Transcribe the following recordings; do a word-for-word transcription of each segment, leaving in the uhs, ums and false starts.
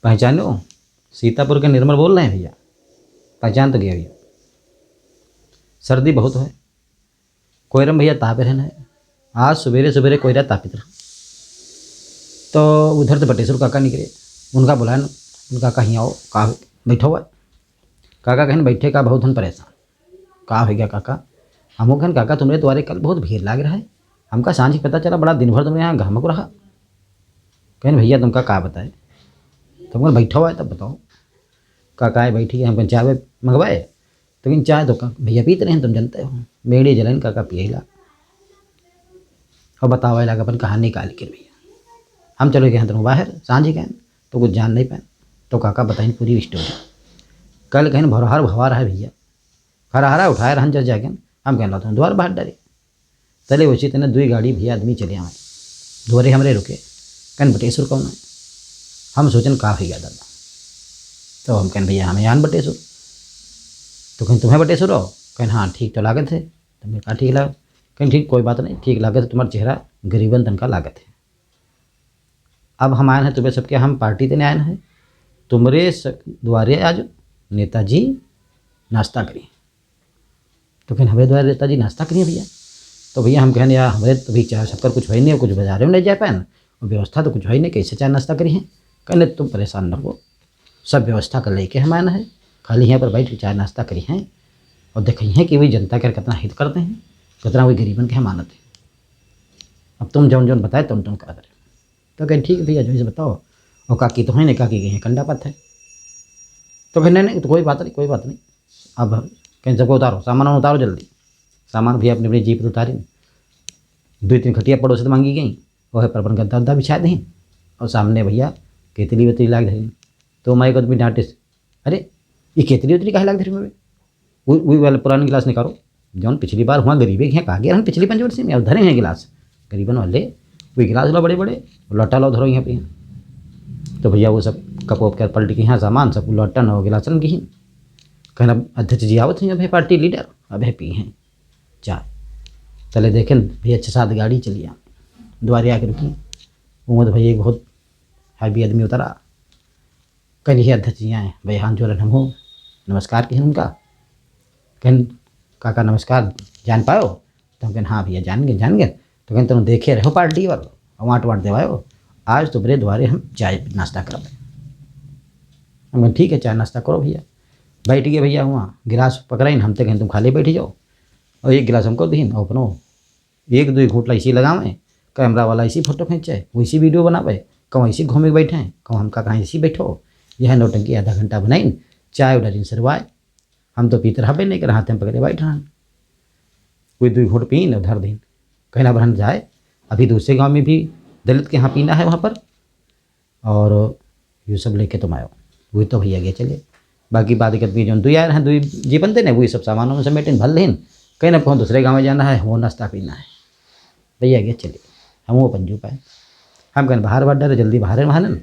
पहचानो, सीतापुर के निर्मल बोल रहे हैं भैया, पहचान तो गया भैया। सर्दी बहुत है, कोयरम भैया तापे रहना है। आज सुबेरे सुबेरे कोयरा तापित रहा, तो उधर से बटेश्वर काका निकले, उनका बुलाए, उनका कहीं आओ, का बैठो हुआ। काका कहेन बैठे का, बहुत हम परेशान। का हो गया काका? हमहू कहेन काका, तुमरे द्वारे कल बहुत भीड़ लाग रहा है, हमका सांझ के पता चला, बड़ा दिन भर तुमरे यहाँ घामक रहा। कहेन भैया, तुमका का बताए, तुम बैठो हुआ है तब बताओ। काका आए बैठी, हम कहेन चाय वाय मंगवाए, तो कहेन चाय तो का भैया पीते रहे, तुम जानते हो, बेड़ी जलेन काका पियला। और बतावे लाग अपन कहानी काल के भैया। हम चले गए तुम बाहर, सांझ गए तो कुछ जान नहीं पाए, तो काका बताइन पूरी स्टोरी। कल कहेन भरहर भवा रहा भैया, हरा हरा उठाए रहन जस जाके, हम कहेन ला तुम द्वार बाहर डरे। तले वैसे तने दुई गाड़ी भैया आदमी चले आवे, द्वारे हमरे रुके, कहेन बटेश्वर कौन है? हम सोचन का हो गया दादा, तो हम कहेन भैया हमें आन बटेश्वर, तो कहेन तुम्हें बटेश्वर हो? कहेन हाँ ठीक तो लागत है। तो मैं कहा ठीक लागत, कहेन ठीक कोई बात नहीं, ठीक लागत है, तुम्हारा चेहरा गरीबन तनका लागत है। अब हम आए हैं तुम्हें सबके, हम पार्टी देने आए हैं, तुम्हरे स-, द्वारे आज नेताजी नाश्ता करी। तो कहेन हमारे द्वारे नेताजी नाश्ता करिए भैया। तो भैया हम कहेन यार हमारे तो भी चाय शक्कर कुछ है नहीं, कुछ बाजारे में नहीं जा पाए, और व्यवस्था तो कुछ है नहीं, कैसे चाय नाश्ता करी है? कहने तुम परेशान न हो, सब व्यवस्था कर लेके हम आए हैं, खाली यहाँ पर बैठ के चाय नाश्ता करी हैं और देखी हैं कि वही जनता के कितना हित करते हैं, कितना वही गरीबन के हम मानते हैं। अब तुम जौन जौन बताए तुम तुम करा करें। तो कहेन ठीक है भैया, जैसे बताओ। और काकी तो है नहीं, काकी गई हैं कंडा पत्थर। तो कहेन नहीं नहीं, तो कोई बात नहीं, कोई बात नहीं। अब कहेन सबको उतारो, सामान उतारो जल्दी। सामान भैया अपनी अपनी जीप पर उतारे, दो तीन खटिया पड़ोस से मांगी गई, वह पर अपन गद्दा उद्दा बिछा दें, और सामने भैया केतली वेतली लाग धरी। तो मैं एक आदमी डांटे से, अरे ये केतली वेतली काहे लाग धरी में? वो वो वाला पुराना गिलास निकालो, जौन पिछली बार हुआ गरीबे के यहाँ कहा गया रहन, पिछली पंचवर्षी में, और धरे हैं गिलास गरीबन वाले, वो गिलास ला बड़े बड़े, लोटा ला धरो यहाँ पे। तो भैया वो सब कप वप के पलट के यहाँ सामान सब लोटन और गिलासन की ही। कहना अध्यक्ष जी आवत हैं, अबे पार्टी लीडर, अबे पी हैं चाय। चले देखें भैया छः सात गाड़ी चली आ, द्वारे आके रुकी। उमद भैया एक बहुत हैवी आदमी उतरा, कहेन हे अध्यक्ष जी आए, भाई हाथ जोड़न हम हो, नमस्कार कहेन उनका। कहेन काका नमस्कार, जान पायो? तो हम कहेन हाँ भैया जान गए, जान गए। तो कहेन तुम देखे रहो पार्टी वालो, वांट वांट देवायो, आज तुम्हरे द्वारे हम चाय नाश्ता करब। हम कहेन ठीक है, चाय नाश्ता करो भैया। बैठ गए भैया हुआ, गिलास पकड़ाइन, हम तो कहेन तुम खाली बैठ जाओ, और एक गिलास हमको दीन, और अपनो एक दुई घूंट ला इसी लगावे, कैमरा वाला इसी फोटो खींचे, वैसी वीडियो बनावे, कहूँ इसी घूमे बैठे, कहूँ हमका कहाँ इसी बैठो। यह नौटंकी आधा घंटा बनाइन, चाय उडारिन सरवाए। हम तो पीत रहबे नहीं कर, हाथ में पकड़े बैठ रहन। कोई दुई घूंट पीन और धर दीन। कहना बहन जाए, अभी दूसरे गांव में भी दलित के यहाँ पीना है वहाँ पर, और ये सब लेके तुम आयो। वही तो भैया गए चले। बाकी बाद के आदमी जौन दुई आए रहे, दुई जीवन देने, वही सब सामान उमान समेटिन, भर लेन। कहेन अब कहूँ दूसरे गाँव में जाना है, वो नाश्ता पीना है। भैया गए चले, हम वो पंजू पाए। हम कहेन बाहर बाहर डरे, जल्दी बाहर महानन।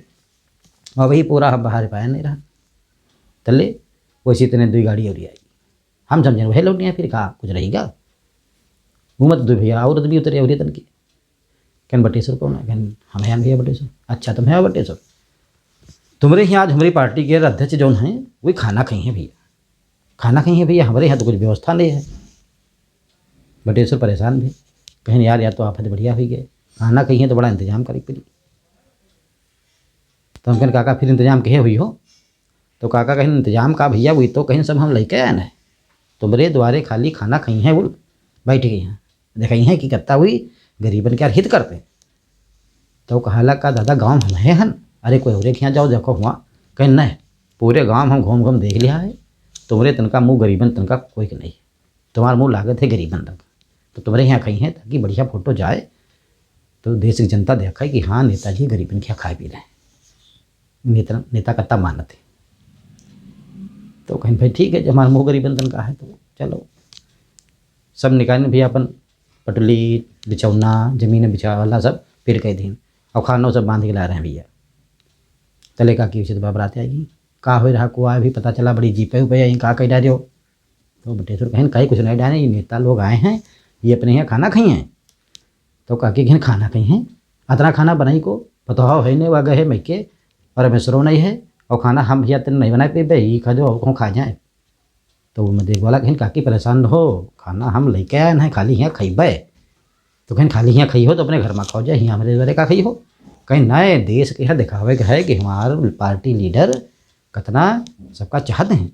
और वही पूरा हम बाहर पाए नहीं रहा। तले वैसे इतने दुई गाड़ी और आई। हम समझेन वही लौट गया, फिर कहा कुछ रहेगा। वो मत दो भैया, औरत भी उतरे, औरतन की। कहेन बटेश्वर कौन है? कहेन हम हैं भैया बटेश्वर। अच्छा तुम हैं बटेश्वर, तुम्हरे यहाँ आज हमारी पार्टी के अध्यक्ष जौन हैं, वही खाना खाई हैं भैया, खाना खाई हैं भैया, हमारे यहाँ तो कुछ व्यवस्था नहीं है। बटेश्वर परेशान भी, कहेन यार या तो आफत बढ़िया हुई गए, खाना खाई हैं तो बड़ा इंतजाम करे पड़ी। तो हम कहेन काका फिर इंतजाम कहे हुई हो? तो काका कहेन इंतजाम का भैया, वही तो कहेन सब हम लेके आए हैं, तुम्हरे द्वारे खाली खाना खाई हैं, वो बैठ गई हैं, देखा ही है कि कत्ता हुई गरीबन के यार हित करते। तो कहला का दादा गाँव हम है हन, अरे कोई औरे के यहाँ जाओ देखो हुआ। कहेन नहीं, पूरे गाँव हम घूम घूम देख लिया है, तुम्हरे तनका मुँह गरीबन तनका कोई के नहीं, तुम्हारा मुँह लागत है गरीबन तनका, तो तुम्हरे यहाँ खाई है ताकि बढ़िया फोटो जाए, तो देश की जनता देखे कि हाँ नेताजी गरीबन के यहाँ खाए पी रहे हैं, नेता नेता कत्ता मानत है। तो कहेन भाई ठीक है, जब हमारा मुँह गरीबन तनका है तो चलो। सब निकालेन भैया अपन पटुली, बिछौना, जमीन बिछावला सब पेड़ कह दीन, और खानो सब बांध के ला रहे हैं भैया। तले काकी उसे तो बाबरात आएगी, का हो रहा को आए भी पता चला, बड़ी जीपे उपे आई, का कह डारे हो? तो बटेश्वर कहेन काई कुछ नहीं डारे, ये नेता लोग आए हैं, ये अपने यहाँ खाना खाई हैं। तो काकी कहेन खाना खाई हैं, अतना खाना बनाई को पतोह है नहीं, वह गए है मैके, परमेश्वरो नहीं है, और खाना हम भैया तेरे नहीं बनाए पीबे, ई खा जो और कहूँ खा जाए। तो वो मदेक वाला कहिन, "काकी परेशान न हो, खाना हम लेके आए हैं, खाली हियाँ खइबे।" तो कहिन, "खाली हियाँ खइहो तो अपने घर में खाओ जाए, हियाँ हमरे द्वारे का खइहो?" कहिन, "नहीं, देश के यहाँ दिखावे के है कि हमार पार्टी लीडर कितना सबका चाहते हैं,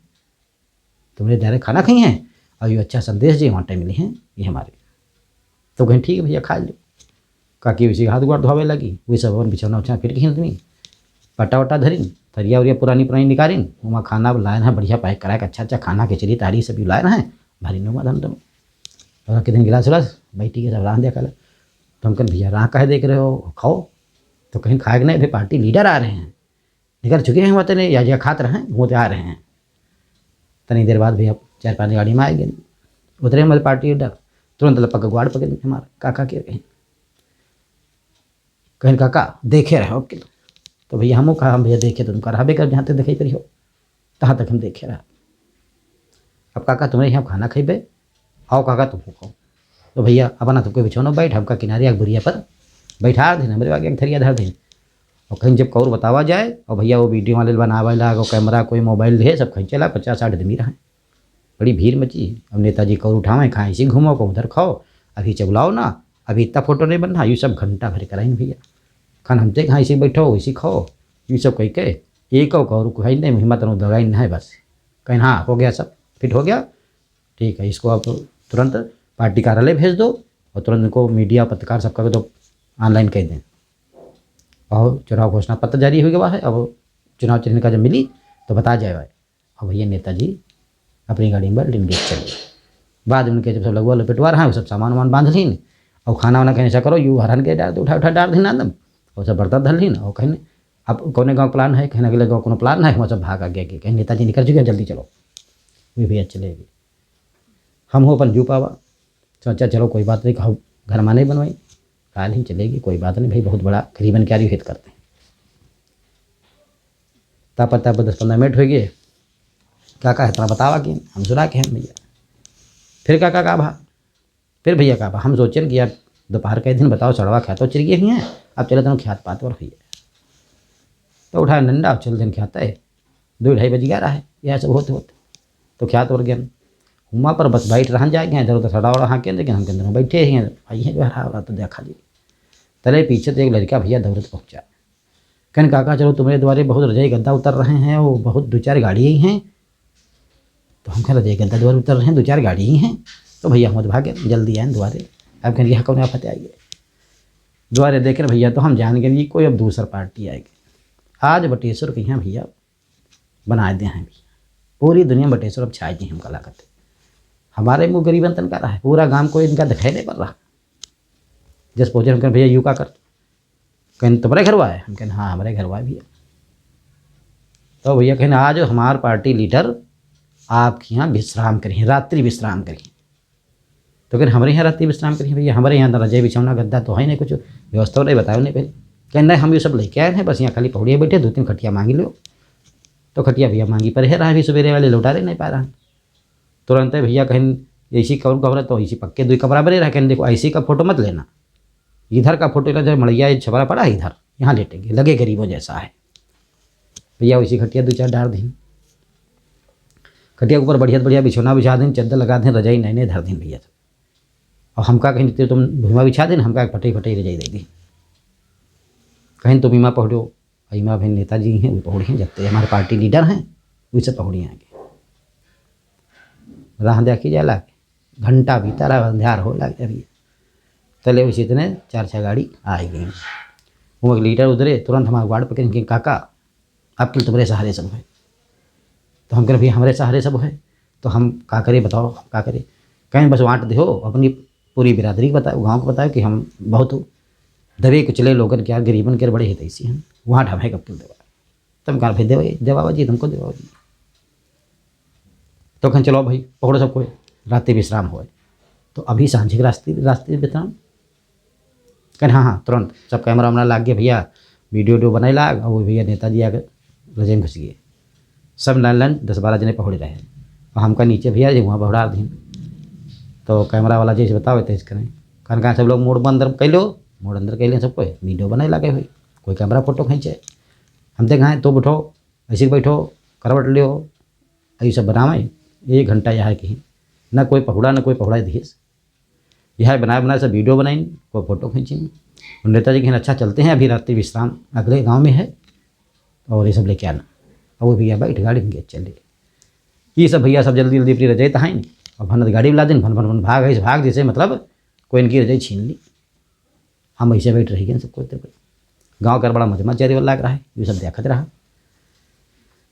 तुमरे द्वारे खाना खइहे और ये अच्छा संदेश जे वहाँ टाइम मिली है ये हमारे।" तो कहिन, "ठीक है भैया, खा लो।" काकी वैसे हाथ गोड़ धोवे लगी, वही सब अपन बिछौना उछौना फिर के हिलनी, पटा वटा धरिन, थरिया उरिया पुरानी पुरानी निकारिन, उमा खाना लायन है बढ़िया पैक करा के, अच्छा अच्छा खाना, खिचड़ी तारी सब लायन है, भरिन उमा धन धन। और के दिन गिलास उलास बैठी के सब रांध दिया खाला। तो हम कहिन, "भैया राह काहे देख रहे हो, खाओ।" तो कहिन, "खाए के नहीं, अभी पार्टी लीडर आ रहे हैं, निकल चुके हैं, वहाँ तने या, या खात रहे हैं, वो तो आ रहे हैं।" तनी देर बाद भैया चार पांच गाड़ी में आ गए, उतरे हमारे पार्टी लीडर, तुरंत लपक के ग्वाड़ पकड़ हमारे काका के कहिन, कहिन, "काका देखे रहे हो?" तो भैया हमो कहा, "हम भैया देखे तो तुमका रहबे कर, जहाँ तक देखे परी हो, तहाँ तक हम देखे रहा।" "अब काका तुम्हरे यहाँ खाना खइबे, आओ काका तुमको खाओ।" तो भैया अपना तुमको बिछौनो बैठ, हमका किनारे एक बुरिया पर बैठा दिन, हमरे आगे एक थरिया धर दिन। और कहिन जब कौर बतावा जाए, और भैया वो वीडियो वाले बनावे लाग, और कैमरा कोई मोबाइल है, सब खींचे लाग, पचास साठ आदमी रहे। बड़ी भीड़ मची। अब नेताजी कौर उठावे, कहाँ इसी घूमो, को उधर खाओ, अभी चबलाओ ना, अभी इतना फोटो नहीं बनना, ये सब घंटा भर कराइन भैया। खान हमते कहाँ इसी बैठो, इसी खाओ, ये सब कह के एक और कौर को खाई नहीं, हिम्मत नहीं दगाई नहीं बस। कहिन, "हाँ, हो गया सब, फिट हो गया, ठीक है, इसको आप तुरंत पार्टी कार्यालय भेज दो और तुरंत इनको मीडिया पत्रकार सबका तो ऑनलाइन कह दें।" और चुनाव घोषणा पत्र जारी हो गया है, अब चुनाव चिन्ह का जब मिली तो बता जाए भाई। अब भैया नेताजी अपनी गाड़ी में बैठ के चल गए। बाद में उनके जब सब लगवा लपेटवा रहा है, वो सब सामान वामान बांध लीन और खाना वाना कहिन ऐसा करो, यू हरन के डाल दे, उठा उठा डाल दीन आदम, और सब बर्तन धर लीन और कहिन, "अब कौने गाँव प्लान है?" कहिन, "अगले गाँव कोनो प्लान है?" हम सब भाग आगे आगे, कहिन, "नेताजी निकल चुके हैं, जल्दी चलो।" वे भैया चले गए। हम हो अपन जू पावा, सोचा चलो कोई बात नहीं, कहो घर में नहीं बनवाई, काल ही चलेगी, कोई बात नहीं भाई, बहुत बड़ा गरीबन के आरी हित करते हैं। तापा तापा दस पन्द्रह मिनट हो गए, काका इतना बतावा कि हम सुना के हैं भैया। फिर काका का भा, फिर भैया का भा, हम सोचेन कि यार दोपहर के दिन बताओ, सड़वा खेतो चिर गए हुए हैं, अब चले तुम खेत पात पर हुई। तो उठाए डंडा और चल दिन खेत है, दो ढाई बज गया रहा है, यह सब होते होते। तो खेत और गए, हुआ पर बस बैठ रहन जाए गए, इधर उधर सड़ा उड़ा हाँके, लेकिन हम के अंदर बैठे ही हैं, आई हैं जो हरा रहा तो देखा जी। तले पीछे तो एक लड़का भैया दौड़त पहुँचा, कहिन, "काका चलो तुम्हारे द्वारे बहुत रजाई गद्दा उतर रहे हैं, वो बहुत दो चार गाड़ी ही हैं।" तो हम कहें, "रजाई गद्दा द्वारे उतर रहे हैं, दो चार गाड़ी ही हैं।" तो भैया हम तो भागे, जल्दी आए द्वारे। अब कहिन, "यहाँ कौन आफत आई है?" द्वारे देखे भैया तो हम जान गए कि कोई अब दूसर पार्टी आएगी। आज बटेश्वर के यहाँ भैया बनाए दे हैं भैया, पूरी दुनिया में बटेश्वर अब छाए जी हमका लागत है। हमारे मुँह गरीबन तन का रहा है, पूरा गांव को इनका दिखाई नहीं पड़ रहा। जस पहुँचे हम कहें, "भैया यू का कर?" कहिन, "तुम्हारे घर हुआ है?" हम कहें, "हाँ, हमारे घर हुआ है भैया।" तो भैया कहिन, "आज हमार पार्टी लीडर आपके यहाँ विश्राम करिए, रात्रि विश्राम करिए।" तो कहिन, "हमारे यहाँ रात्रि विश्राम करिए भैया, हमारे यहाँ तो रजाई बिछौना गद्दा तो है नहीं, कुछ व्यवस्था नहीं, बताओ नहीं पहले।" कहिन, "नहीं, हम ये सब लेके आए हैं, बस यहाँ खाली पहुड़िया बैठे, दो तीन खटिया मांग लो।" तो खटिया भैया मांगी पर है रहा, अभी सवेरे वाले लौटा रहे नहीं पा रहा। तुरंत भैया कहिन, "ऐसी कौन कमरा?" तो ऐसी पक्के दो कमरा बने रहा। कहिन, "देखो, ऐसी का फोटो मत लेना, इधर का फोटो लेना, जो मड़ैया ये छपरा पड़ा है इधर, यहाँ लेटेंगे, लगे गरीबों जैसा है।" भैया वैसी खटिया दो चार डार दीन, खटिया के ऊपर बढ़िया बढ़िया बिछौना बिछा दीन, चद्दर लगा दीन, रजाई नए नए धर दीन भैया। और हमका कहिन, "तेरे तुम भुइमा बिछा दीन, हमका एक फटे फटे रजाई दे दी।" कहिन, "तुम इमा पहुँचो।" अइमा भी नेताजी हैं, वो पहुड़ी हैं, जब हमारे पार्टी लीडर हैं, वैसे पहुड़ी आगे। राह देखी जाला, घंटा बीता रहा, अंधार हो लग रही। तले उसी इतने चार छह गाड़ी आ गई। वो एक लीडर उधरे, तुरंत हमारे गार्ड पकड़ के, "काका, आपके तुम्हारे सहारे सब है।" तो हम कह, "भैया, हमारे सहारे सब है, तो हम का करें, बताओ, हम का करें?" कहें, "बस वांट दे हो, अपनी पूरी बिरादरी को बताओ, गाँव को बताओ कि हम बहुत दबे कुचले लोगन के, गरीबन के बड़े हितैषी हैं, वहाँ ढाबे कब तुम देवा।" तब कहा, "भाई देवा, देवा जी, तुमको देवा जी।" तो कहें, "चलो भाई, पकड़ो सबको, रात्रि विश्राम होए।" तो अभी सांझी के रास्ते, रात्रि विश्राम। कहें, "हाँ, हाँ, तुरंत।" सब कैमरा वैमरा लाग गया भैया, वीडियो वीडियो बनाए लाग, और वो भैया नेताजी आके रजाई में घुस गए। सब लाइन लाइन दस बारह जने पहुड़े रहे। और हमका नीचे भैया जी वहाँ पहुड़ा दीन। तो कैमरा वाला जैसे बताओ, तैसे करें। कहें, "कहाँ सब लोग मोड़ अंदर कर लो।" मोड़ अंदर कर लें सबको, वीडियो बनाए लागे हुई, कोई कैमरा फोटो खींचे। हम देख, "हाँ, तो उठो, ऐसे बैठो, करवट लियो, यही सब बनावे। एक घंटा यहाँ कहीं, न कोई पहुड़ा, न कोई पहुड़ा दिहिस। यहाँ बनाए बनाए सब वीडियो बनाइन, कोई फोटो खींचिन। और नेताजी कहिन, "अच्छा, चलते हैं, अभी रात्रि विश्राम अगले गांव में है, और ये सब लेके आना।" और वो भैया बैठ गाड़ी में गए चले। ये सब भैया सब जल्दी जल्दी अपनी रजाई तहाइन, और भनत गाड़ी में लादिन, भन भन भन भाग, ऐसे भाग जैसे मतलब कोई इनकी रजाई छीन ली। हम ऐसे बैठ रह गए सब कोई। गाँव का बड़ा मजमा चारी वाला लाग रहा है, ये सब देखत रहा।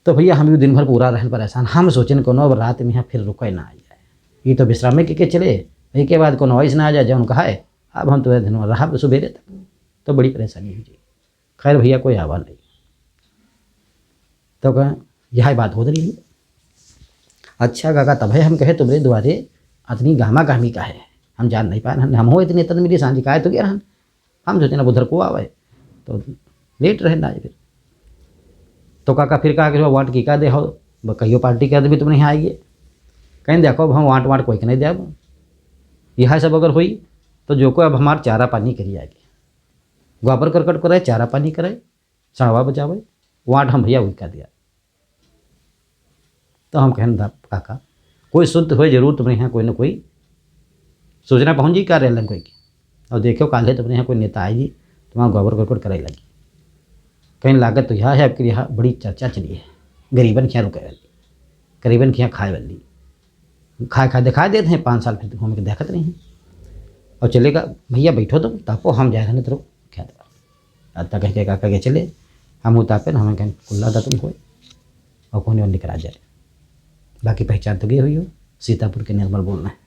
तो भैया हम भी दिन भर पूरा रहन परेशान। हम सोचेन कोनो अब रात में यहाँ फिर रुके ना आ जाए, ये तो विश्राम के, के चले, एक के बाद कोनो ऐसे ना आ जाए जौन कहा है, "अब हम तो दिन भर रहा सुबेरे तक।" तो बड़ी परेशानी हुई जी। खैर भैया कोई आवा नहीं। तो कहें, "यह बात होत रही।" "अच्छा काका, तब है हम कहे तुम्हरे द्वारे अतनी गहमा गहमी का है, हम जान नहीं पाए, हम हो इतने तन मिली सांझ का है तो क्या रहन, हम सोचे ना उधर को आवे।" तो लेट रहे ना फिर। तो काका फिर कहा कि "वांट की का दे हो, ब-, कहियो पार्टी कर दे भी तुम नहीं आएगी।" कहें, "देखो अब हम वांट वांट कोई के नहीं दे, यह सब अगर हुई तो जो को अब हमार चारा पानी करी आएगी, गोबर करकट करे, चारा पानी करे, सड़वा बचावे, वांट हम भैया वही कर दिया।" तो हम कहन दा काका, कोई सुनत होए जरूर तुम्हरे यहाँ कोई न कोई सूचना पहुँच जी का रेलन कोई की। और देखो काल्हे तुम्हरे यहाँ कोई नेता आई जी, तुम्हारा गोबर करकट करे लगी। कहीं लागत तो यह है, आपके यहाँ बड़ी चर्चा चली है, गरीबन के यहाँ रुके वाली, गरीबन के यहाँ खाए वाली, खाए खाए दिखाई देते हैं, पाँच साल फिर घूम के देखत नहीं है। और चलेगा, "भैया बैठो तुम, तापो हम जा रहे हैं तो खेत पर।" अत्ता कह के काका के चले, हम उतापे न, हमें कहीं कुल्ला था तुम कोई, और कौन निकरा जाए। बाकी पहचान तो गई हुई हो, सीतापुर के निर्मल बोल रहे हैं।